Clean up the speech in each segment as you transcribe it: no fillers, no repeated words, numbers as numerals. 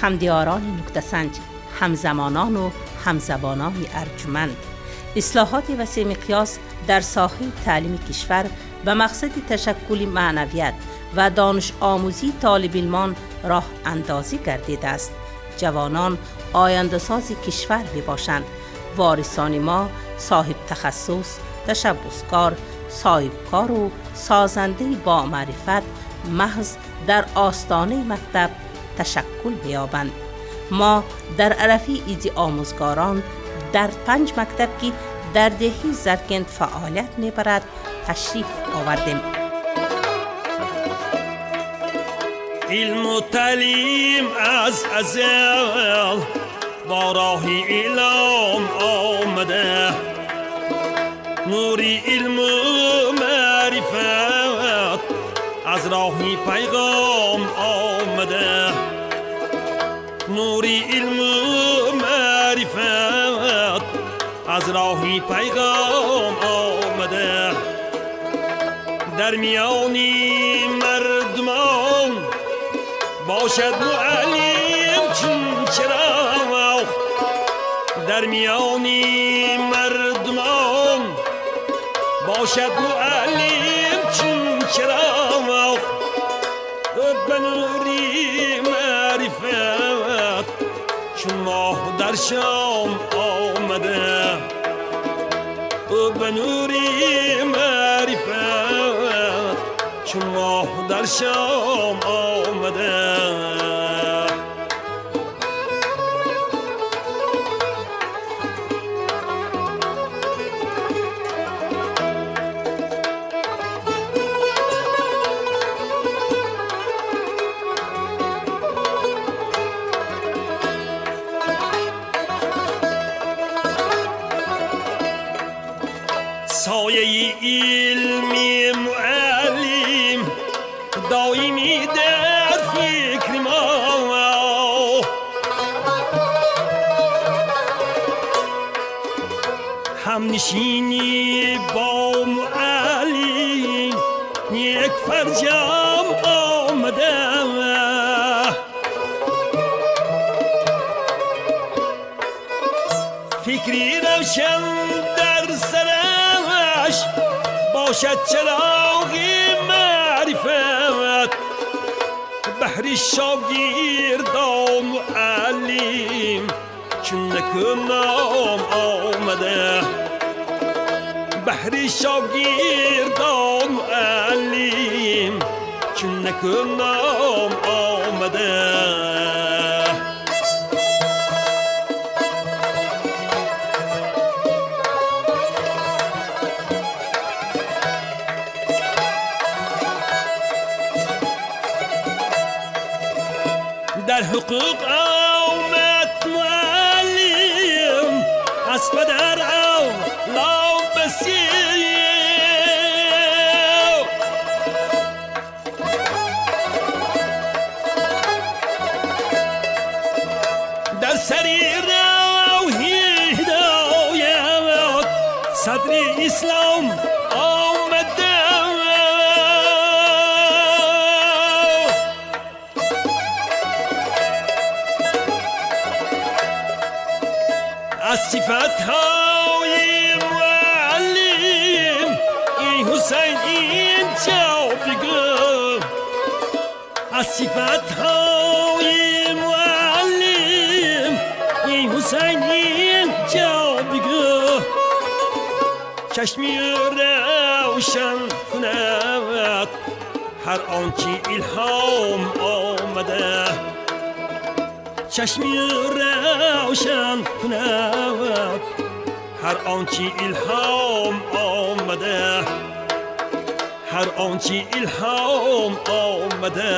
Ҳамдиёрони нуктасанҷ, ҳамзамонону ҳамзабонони арҷуманд, ислоҳоти васеъмиқёс дар соҳаи таълими кишвар ба мақсади ташаккули маънавият ва донишомӯзии толибилмон роҳандозӣ гардидааст. Ҷавонон ояндасози кишвар мебошанд. Ворисони мо соҳибтахассус, ташаббускор, соҳибкору созандаи бомаърифат маҳз дар остонаи мактаб ташаккул меёбанд. Мо дар арафаи иди омӯзгорон дар 5 мактаб, ки дар деҳаи Заркент фаъолият мебарад, ташриф овардем. Илму таълим аз азал бо роҳи илом омада, нури илму маърифат аз роҳи пайғом омада, нури илму маърифат аз роҳи пайғом омада. Дар миёни мардумон бошад муаллим чун чароғ, дар миёни мардумон бошад муаллим чун чароғ, ба нури маърифат чун моҳ дар шом омада, ба нури маърифат чун моҳ дар шом омада. Сояи илми муаллим доимӣ дар фикри мо, ҳамнишинӣ бо муаллим як фарҷом омада. Фикри равшан дар сараш бошад чароғи маърифат, баҳри шогирдон муаллим чун накуном омада, баҳри шогирдон муаллим чун накуном омада. Дар ҳуқуқ омад муаллим аз падар авлод басир, дар сари роҳи ҳидоят садри ислом омада. Аз сифатҳои муаллим эй Ҳусайн инҷо бигӯ, аз сифатҳои муаллим эй Ҳусайн инҷо бигӯ, чашми равшан кунад ҳар он чи илҳом омада, чашми равшан кунад ҳар он чи илҳом омада, ҳар он чи илҳом омада.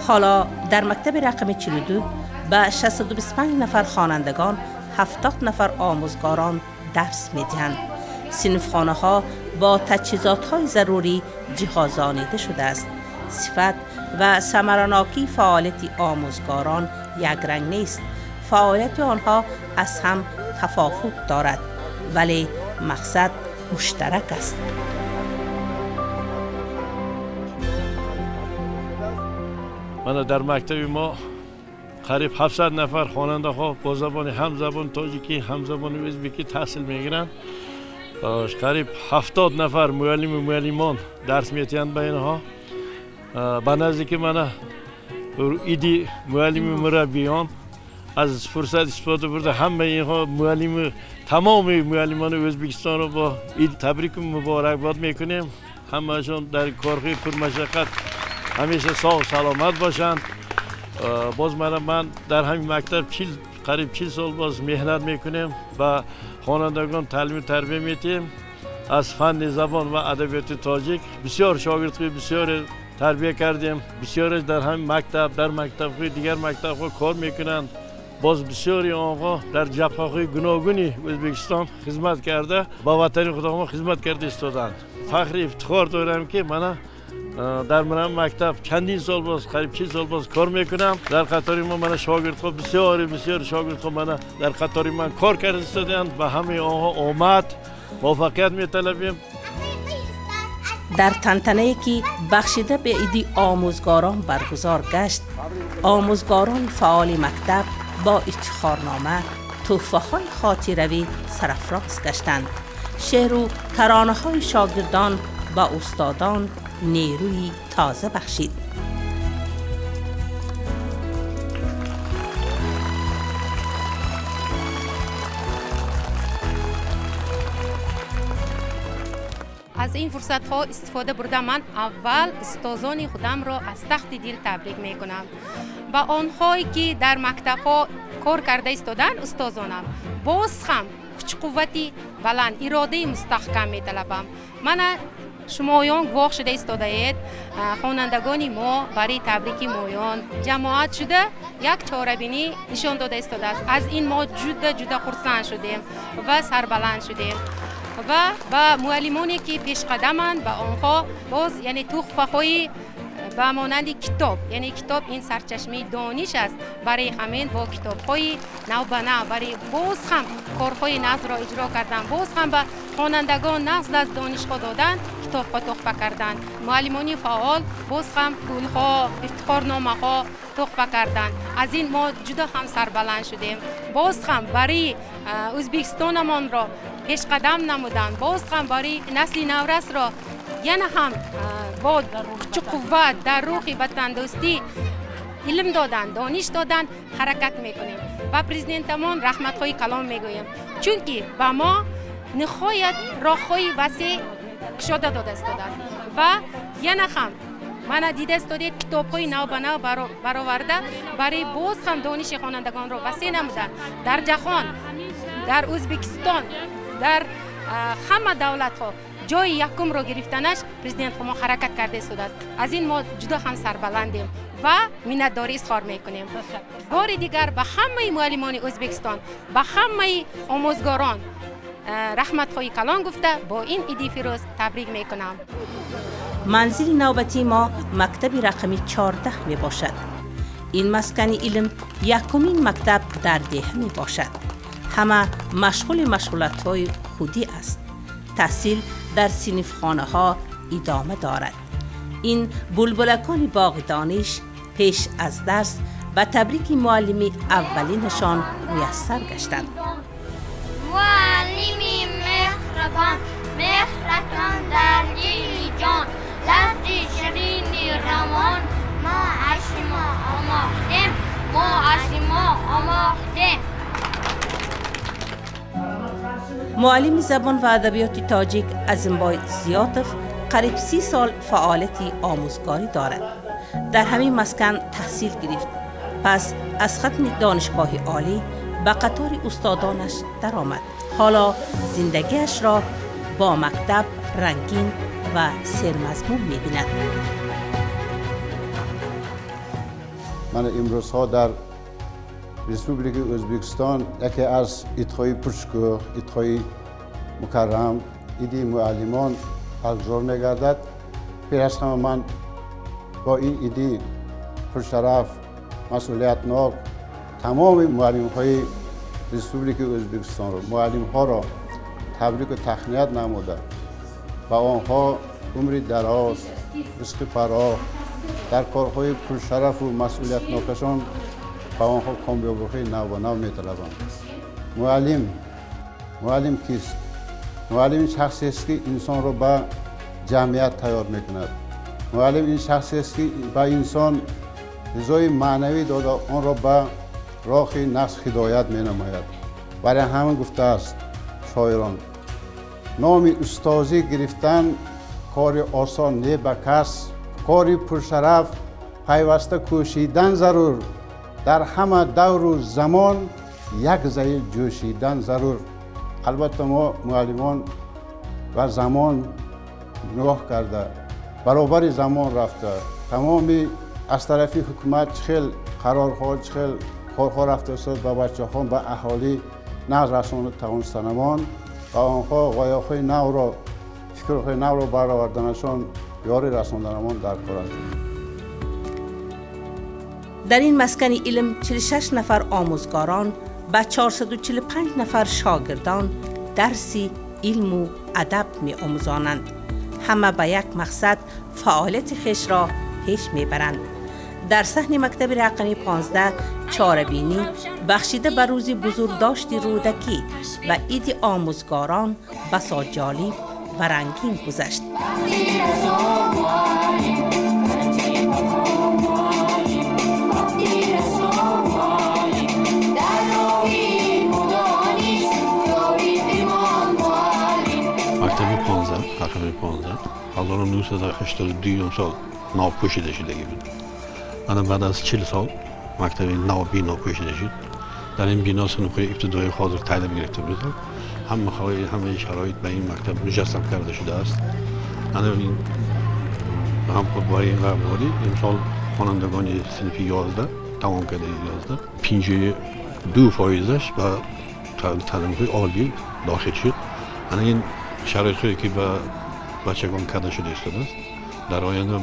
Ҳоло дар мактаби рақами 42 ба 625 нафар хонандагон 70 нафар омӯзгорон дарс медиҳанд. Синфхонаҳо бо таҷҳизотҳои зарурӣ ҷиҳозонида шудааст. Сифат ва самаранокии фаъолияти омӯзгорон якранг нест. Фаъолияти онҳо аз ҳам тафовут дорад, вале мақсад муштарак аст. Мана дар мактаби мо қариб 700 нафар хонандаҳо бо забони ҳам забони тоҷикӣ ҳам забони ӯзбекӣ таҳсил мегиранд. Қариб 70 нафар муаллиму муаллимон дарс метиҳанд ба инҳо. Ба наздики мана иди муаллиму мураббиён аз фурсат истифода бурда ҳамаи инҳо муаллиму тамоми муаллимони Ӯзбекистонро бо ид табрику муборакбод мекунем. Ҳамаашон дар корҳои пурмашаққат ҳамеша соғ саломат бошанд. Боз ман дар ҳамин мактаб қариб 40 сол боз меҳнат мекунем ва хонандагон таълиму тарбия метиҳем. Аз фанни забон ва адабиёти тоҷик бисёр шогирдҳои бисёре тарбия кардем. Бисёреш дар ҳамин мактаб, дар мактабҳои дигар мактабҳо кор мекунанд. Боз бисёри онҳо дар ҷабҳаҳои гуногуни Ӯзбекистон хизмат карда, ба ватани худамон хизмат карда истоданд. Фахри ифтихор дорам ки мана дар мана мактаб чандин сол боз, қариб 40 сол боз кор мекунам. Дар қатори мо мана шогирдҳо бисёр шогирдҳо мана дар қатори ман кор карда истоданд. Ба ҳамаи онҳо омад, муваффақият металабем. Дар тантанае ки бахшида ба иди омӯзгорон баргузор гашт, омӯзгорони фаъоли мактаб бо ифтихорнома тӯҳфаҳои хотиравӣ сарафроз гаштанд. Шеъру таронаҳои шогирдон ба устодон нерӯи тоза бахшид. Аз ин фурсатҳо истифода бурда ман аввал устозони худамро аз тахти дил табрик мекунам. Ба онҳое ки дар мактабҳо кор карда истоданд устозонам боз ҳам куч-қуввати баланд, иродаи мустаҳкам металабам. Мана шумоён гувоҳ шуда истодаед, хонандагони мо барои табрики моён ҷамоат шуда як чорабинӣ нишон дода истодааст. Аз ин мо ҷуда ҷуда хурсанд шудем ва сарбаланд шудем. Ва ба муаллимоне ки пешқадаманд, ба онҳо боз яъне туҳфаҳои ба монанди китоб, яъне китоб ин сарчашмаи дониш аст. Барои ҳамин бо китобҳои навбанав барои боз ҳам корҳои нағзро иҷро кардан, боз ҳам ба хонандагон нағз аз донишҳо додан, китобҳо туҳфа кардан. Муаллимони фаъол боз ҳам пулҳо, ифтихорномаҳо туҳфа карданд. Аз ин мо ҷудо ҳам сарбаланд шудем. Боз ҳам барои Ӯзбекистонамонро пешқадам намудан, боз ҳам барои насли наврасро яна ҳам бо куч-қувват дар рӯҳи ватандӯстӣ илм додан, дониш додан ҳаракат мекунем. Ба президентамон раҳматҳои калон мегӯем, чунки ба мо ниҳоят роҳҳои васеъ кушода дода истодааст ва яна ҳам мана дида истодед китобҳои навбанав бароварда барои боз ҳам дониши хонандагонро васеъ намудан. Дар ҷаҳон, дар Ӯзбекистон, дар ҳама давлатҳо ҷои якумро гирифтанаш президент мо ҳаракат карда истодааст. Аз ин мо ҷудо ҳам сарбаландем ва миннатдорӣ изҳор мекунем. Бори дигар ба ҳамаи муаллимони Ӯзбекистон, ба ҳамаи омӯзгорон раҳматҳои калон гуфта бо ин иди фирӯз табрик мекунам. Манзили навбатии мо мактаби рақами 14 мебошад. Ин маскани илм якумин мактаб дар деҳа мебошад. Ҳама машғули машғулатҳои худӣ аст. Таҳсил дар синфхонаҳо идома дорад. Ин булбулакони боғи дониш пеш аз дарс ба табрики муаллими аввалинашон муяссар гаштанд. Муаллими меҳрабон, меҳратон дар дили ҷон, лафзи ширини равон, мо аз шумо омӯхтем, мо аз шумо омӯхтем. Муаллими забон ва адабиёти тоҷик Азимбой Зиётов қариб 30 сол фаъолияти омӯзгорӣ дорад. Дар ҳамин маскан таҳсил гирифт. Пас аз хатми донишгоҳи олӣ ба қатори устодонаш даромад. Ҳоло зиндагиашро бо мактаб рангин ва сермазмун мебинад. Ман имрӯзҳо дар Республикаи Ӯзбекистон яке аз идҳои пуршукӯҳ, идҳои мукаррам, иди муаллимон баргузор мегардад. Пеш аз ҳама ман бо ин иди пуршараф, масъулиятнок тамоми муаллимҳои Республикаи Ӯзбекистонро, муаллимҳоро табрику таҳният намуда ба онҳо умри дароз, ризқи фароғ, Дар корҳои пуршарафу масъулиятнокашон ба онҳо комёбиҳои нав ба нав металабам. Муаллим, муаллим кист? Муаллим ин шахсест, ки инсонро ба ҷамъият тайёр мекунад. Муаллим ин шахсест, ки ба инсон ғизои маънавӣ дода, онро ба роҳи нақс ҳидоят менамояд. Барои ҳамин гуфтааст шоирон: номи устозӣ гирифтан кори осон не ба кас, кори пуршараф пайваста кӯшидан зарур, дар ҳама давру замон як заил ҷӯшидан зарур. Албатта, мо муаллимон ба замон нигоҳ карда, баробари замон рафта, тамоми аз тарафи ҳукумат чӣ хел қарорҳо, чӣ хел корҳо рафта истод, ба бачаҳо, ба аҳолӣ нағз расонда тавонистанамон ва онҳо ғояҳои навро, фикрҳои навро бароварданашон ёрӣ расонданамон дар кор аст. Дар ин маскани илм 46 нафар омӯзгорон ба 445 нафар шогирдон дарси илму адаб меомӯзонанд. Ҳама ба як мақсад фаъолияти хешро пеш мебаранд. Дар саҳни мактаби рақами 15 чорабинӣ бахшида ба рӯзи бузургдошти Рӯдакӣ ва иди омӯзгорон басо ҷолиб ва рангин гузашт. Мактаби 15, рақами 15, 1982 сол нав пӯшида шудагӣ буд. Ана баъд аз 40 сол мактаби нав бино пӯшида шуд. Дар ин бино синфҳои ибтидоӣ ҳозир таълим гирифта буданд. Ҳамаи шароит ба ин мактаб муҷассам карда шудааст. Ана ин ҳам ба ин ғамхорӣ имсол хонандагони синфи 11 тамом кардаи 11 52%-аш ба таълимҳои олӣ дохил шуд. Ана ин шароитҳое ки ба бачагон карда шуда истодааст, дар оянда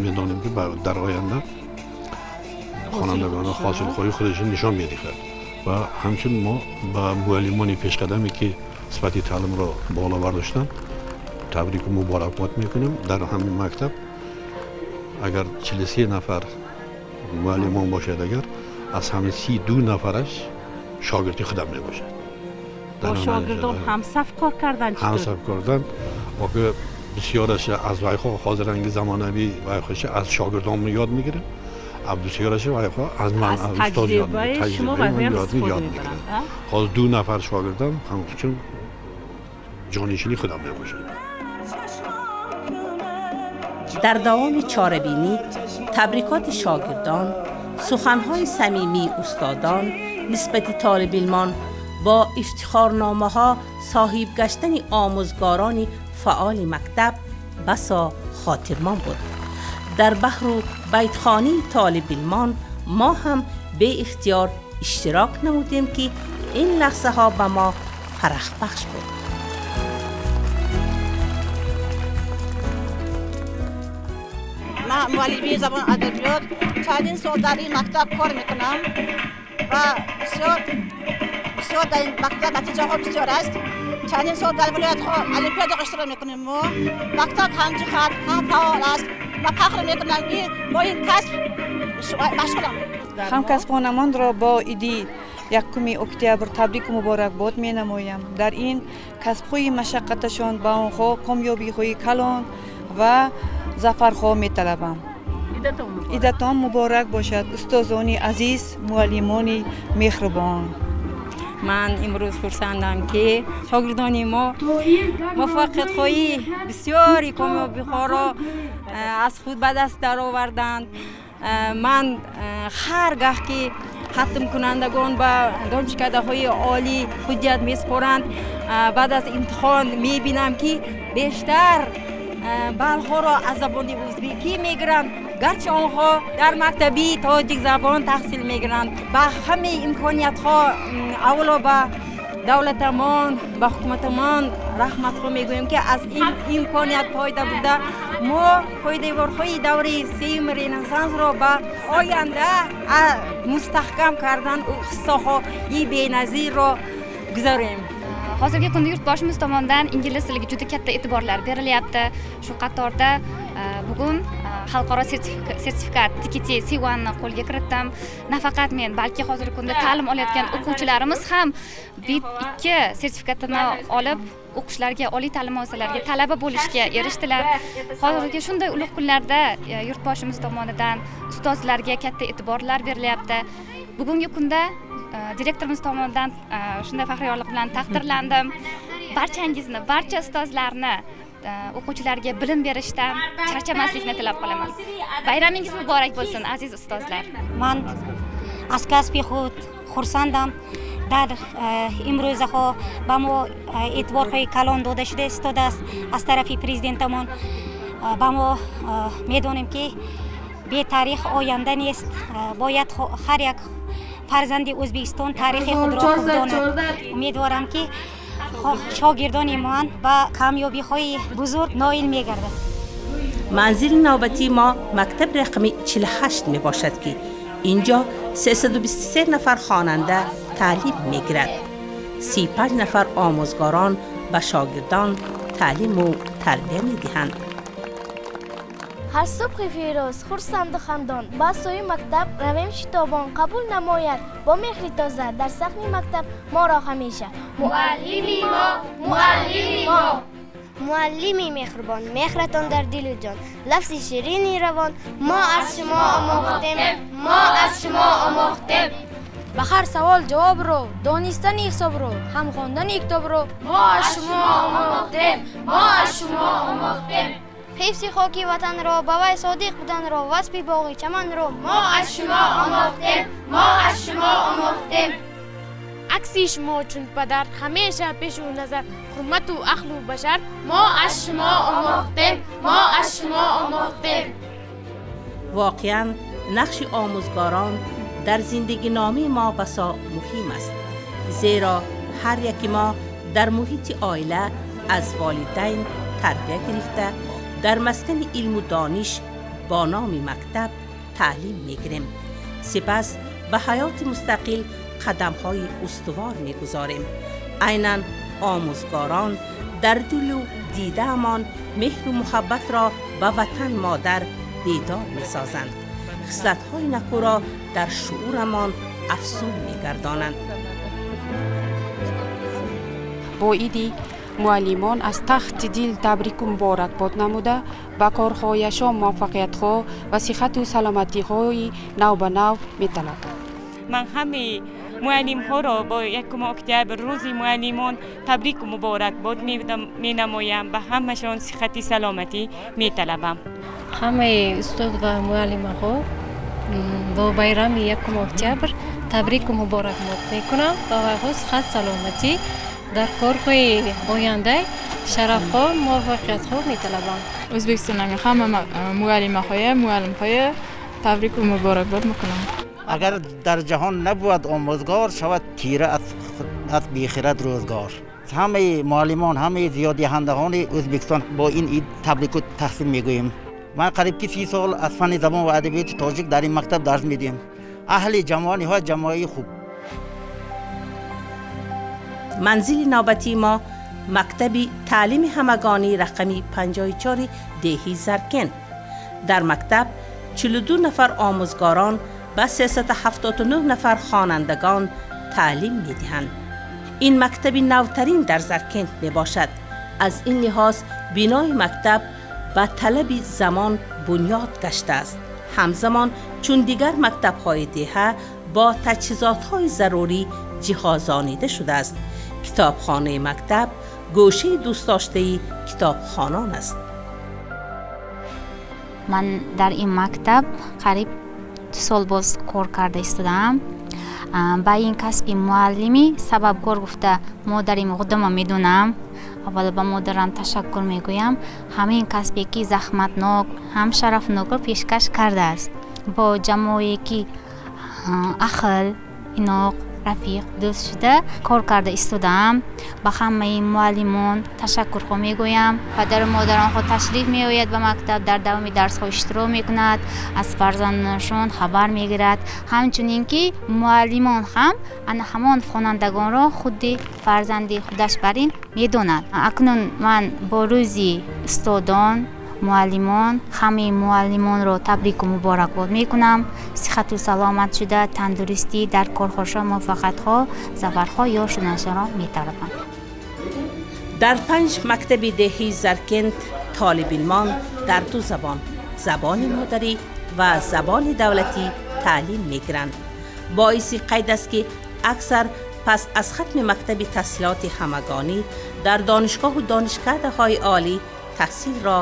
медонем ки дар оянда хонандагон ҳосилхоҳии худашон нишон медиҳад ва ҳамчун мо ба муаллимони пешқадаме ки сифати таълимро боло бардоштанд табрику муборакбод мекунем. Дар ҳамин мактаб агар 43 нафар муаллимон бошад, агар аз ҳамин 32 нафараш шогирди худам мебошад. Бо шогирдон ҳамсаф кор кардан чӣ? Ҳамсаф кардан бисёраш аз вайҳо ҳозиранги замонавӣ вайҳоша аз шогирдон ёд мегирем, а бисёраш вайҳо аз ман, аз устод ёд мегиранд. Ҳозир 2 нафар шогирдам ҳамчун ҷонишини худам мебошад. Дар давоми чорабинӣ табрикоти шогирдон, суханҳои самимии устодон нисбати толибилмон бо ифтихорномаҳо соҳиб гаштани омӯзгорони фаъоли мактаб басо хотирмон буд. Дар баҳру байтхонии толибилмон мо ҳам беихтиёр иштирок намудем, ки ин лаҳзаҳо ба мо фарахбахш буд. Ман муаллими забон адабиёт чандин сол дар ин мактаб кор мекунам ва бисёр бисёр дар ин мактаб натиҷаҳо бисёр аст. Чандин сол дар вилоятҳо олимпиадаҳо иштирок мекунем мо. Мактаб ҳам ҷиҳат, ҳам фаъол аст ва фахр мекунам, ки бо ин касб машғулам. Ҳамкасбонамонро бо иди 1 октябр табрику муборакбод менамоям. Дар ин касбҳои машаққаташон ба онҳо комёбиҳои калон ва зафарҳо металабам. Идатон муборак бошад, устозони азиз, муаллимони меҳрубон. Ман имрӯз хурсандам, ки шогирдони мо муваффақиятҳои бисёри комёбиҳоро аз худ ба даст дароварданд. Ман ҳар гаҳ ки хатмкунандагон ба донишкадаҳои олӣ ҳуҷҷат месупоранд, баъд аз имтиҳон мебинам, ки бештар баллҳоро аз забони ӯзбекӣ мегиранд, гарчи онҳо дар мактаби тоҷикзабон таҳсил мегиранд. Ба ҳамаи имкониятҳо аввало ба давлатамон, ба ҳукуматамон раҳматҳо мегӯем, ки аз ин имконият фоида бурда мо пойдеворҳои давраи сеюми Ренессансро ба оянда мустаҳкам кардан ҳиссаҳои беназирро гузарем. Hozirgi kunda yurtboshimiz tomonidan ingliz tiliga juda katta e'tiborlar berilyapti. Shu qatorda bugun Xalqaro sertifikat TKT C1ni qo'lga kiritdim. Nafaqat men, balki hozirgi kunda ta'lim olayotgan o'quvchilarimiz ham B2 sertifikatini olib o'qishlarga, oliy ta'lim muassasalariga talaba bo'lishga erishdilar. Hozirgi shunday ulug' kunlarda yurtboshimiz tomonidan ustozlarga katta e'tiborlar berilyapti. Bugungi kunda direktorimiz tomonidan shunday faxriy yorliq bilan taqdirlandim. Barchangizni, barcha ustozlarni o'quvchilarga bilim berishdan charchamaslikni tilab qolaman. Bayramingiz muborak bo'lsin, aziz ustozlar. Man аз касби худ хурсандам. Дар имрӯзаҳо ба мо эътиборҳои калон дода шуда истодааст аз тарафи президентамон. Ба мо медонем ки бетарих оянда нест. Бояд ҳар як фарзанди Ӯзбекистон таърихи худро хуб донад. Умедворам ки шогирдони ман ба камёбиҳои бузург ноил мегардад. Манзили навбатии мо мактаби рақами 48 мебошад ки инҷо 323 нафар хонанда таълим мегирад. 35 нафар омӯзгорон ба шогирдон таълиму тарбия медиҳанд. Ҳар субҳи фирӯз хурсанду хандон ба сӯи мактаб равем шитобон. Қабул намояд бо меҳри тоза дар сахни мактаб моро ҳамеша муаллими мо, муаллими мо. Муаллими меҳрубон, меҳратон дар дилу ҷон, лафзи ширини равон мо аз шумо омӯхтем, мо аз шумо омӯхтем. Ба ҳар савол ҷавобро, донистани ҳисобро, ҳам хондани китобро мо аз шумо омӯхтем, мо аз шумо омӯхтем. Ҳифзи хоки ватанро, ба вай содиқ буданро, васфи боғи чаманро мо аз шумо омӯхтем, мо аз шумо омӯхтем. Акси шумо чун падар ҳамеша пешу назар, ҳурмату ақлу башар мо аз шумо омӯхтем, мо аз шумо омӯхтем. Воқеан нақши омӯзгорон дар зиндагиномаи мо басо муҳим аст, зеро ҳар яки мо дар муҳити оила аз волидайн тарбия гирифта дар маскани илму дониш бо номи мактаб таълим мегирем. Сипас ба ҳаёти мустақил қадамҳои устувор мегузорем. Айнан омӯзгорон дар дилу дидаамон меҳру муҳаббатро ба ватан модар бедор месозанд, хислатҳои накӯро дар шуурамон афзун мегардонанд. Бо иди муаллимон аз тахти дил табрику муборакбод намуда ба корҳояшон муваффақиятҳо ва сиҳату саломатиҳои навбанав металабам. Ман ҳамаи муаллимҳоро бо 1 октябр рӯзи муаллимон табрику муборакбод менамоям, ба ҳамашон сиҳати саломатӣ металабам. Ҳамаи устод ва муаллимаҳо бо байрами 1 октябр табрику муборакбод мекунам ва вайҳо сиҳат саломатӣ дар корҳои оянда шарафҳо муваффақиятҳо металабам. O'zbekistonning hamma muallimahoyi, muallimhoyi tabriku muborakbod мекунам. Агар дар ҷаҳон набуд омӯзгор, шавад тира аз бехирад рӯзгор. Ҳамаи муаллимон, ҳамаи зиёдиҳандагони Ӯзбекистон бо ин ид табрику таҳсин мегӯем. Ман қариб ки 30 сол аз фанни забон ва адабиёти тоҷик дар ин мактаб дарс медиҳам. Аҳли ҷамоа ниҳоят ҷамоаи хуб. Манзили навбатии мо мактаби таълими ҳамагонӣ рақами 54 деҳи Заркент. Дар мактаб 42 нафар омӯзгорон ба 379 нафар хонандагон таълим медиҳанд. Ин мактаби навтарин дар Заркент мебошад. Аз ин лиҳоз бинои мактаб ба талаби замон бунёд гаштааст. Ҳамзамон чун дигар мактабҳои деҳа бо таҷҳизотҳои зарурӣ ҷиҳозонида шудааст. Китобхонаи мактаб гӯшаи дӯстдоштаи китобхонон аст. Ман дар ин мактаб қариб 2 сол боз кор карда истодаам. Ба ин касби муаллимӣ сабабгор гуфта модари худама медонам. Аввал ба модарам ташаккур мегӯям. Ҳамин касбе ки захматнок ҳам шарафнокро пешкаш кардааст. Бо ҷамоае ки ақл, иноқ, рафиқ, дӯст шуда кор карда истодаам. Ба ҳамаи муаллимон ташаккурҳо мегӯям. Падару модаронҳо ташриф меояд ба мактаб, дар давоми дарсҳо иштирок мекунад, аз фарзандонашон хабар мегирад. Ҳамчунин ки муаллимон ҳам ана ҳамон хонандагонро худи фарзанди худаш бар ин медонад. Акнун ман бо рӯзи устодон, муаллимон, ҳамаи муаллимонро табрику муборакбод мекунам. Сиҳату саломат шуда, тандурустӣ дар корҳошон муваффақиятҳо, зафарҳо ёр шуданашонро металабам. Дар 5 мактаби деҳии Заркент толибилмон дар 2 забон, забони модарӣ ва забони давлатӣ таълим мегиранд. Боиси қайд аст, ки аксар пас аз хатми мактаби таҳсилоти ҳамагонӣ дар донишгоҳу донишкадаҳои олӣ таҳсилро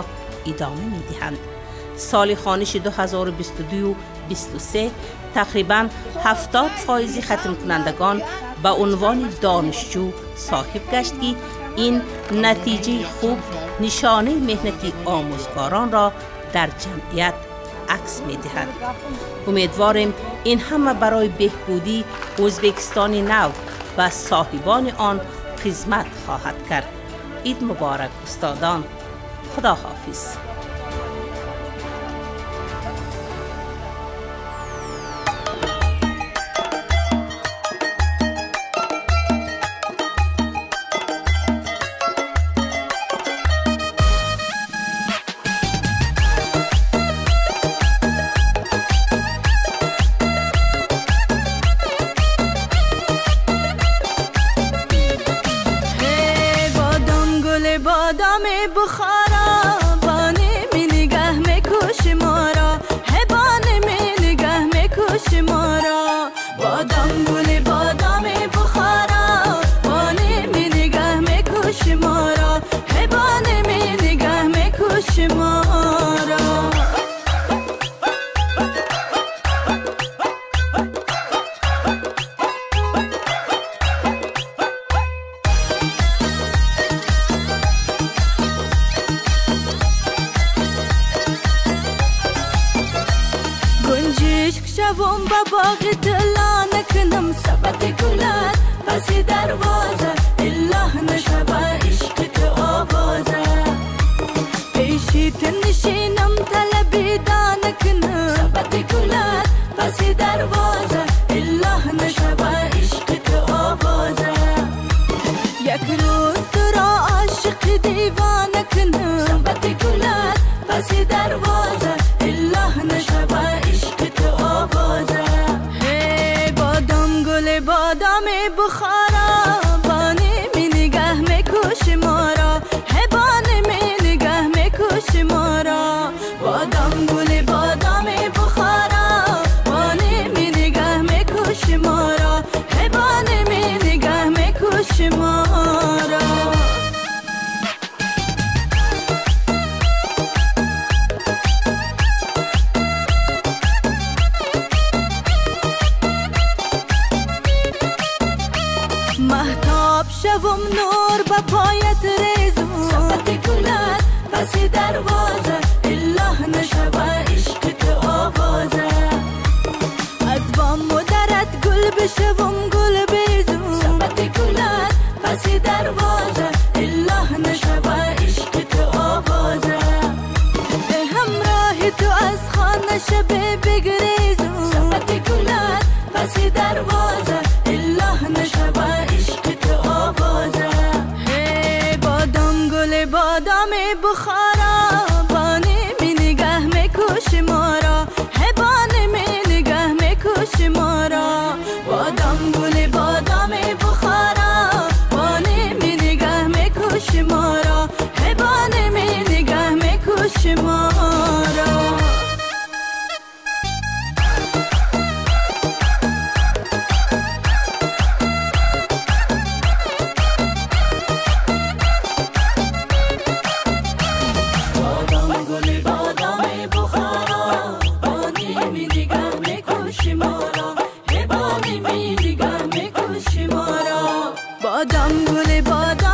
идома медиҳанд. Соли хониши 2022-23 тақрибан 70% хатмкунандагон ба унвони донишҷӯ соҳиб гашт, ки ин натиҷаи хуб нишонаи меҳнати омӯзгоронро дар ҷамъият акс медиҳад. Умедворем, ин ҳама барои беҳбудии Ӯзбекистони нав ва соҳибони он хизмат хоҳад кард. Ид муборак, устодон! Худо ҳофиз. بادام گل بادام.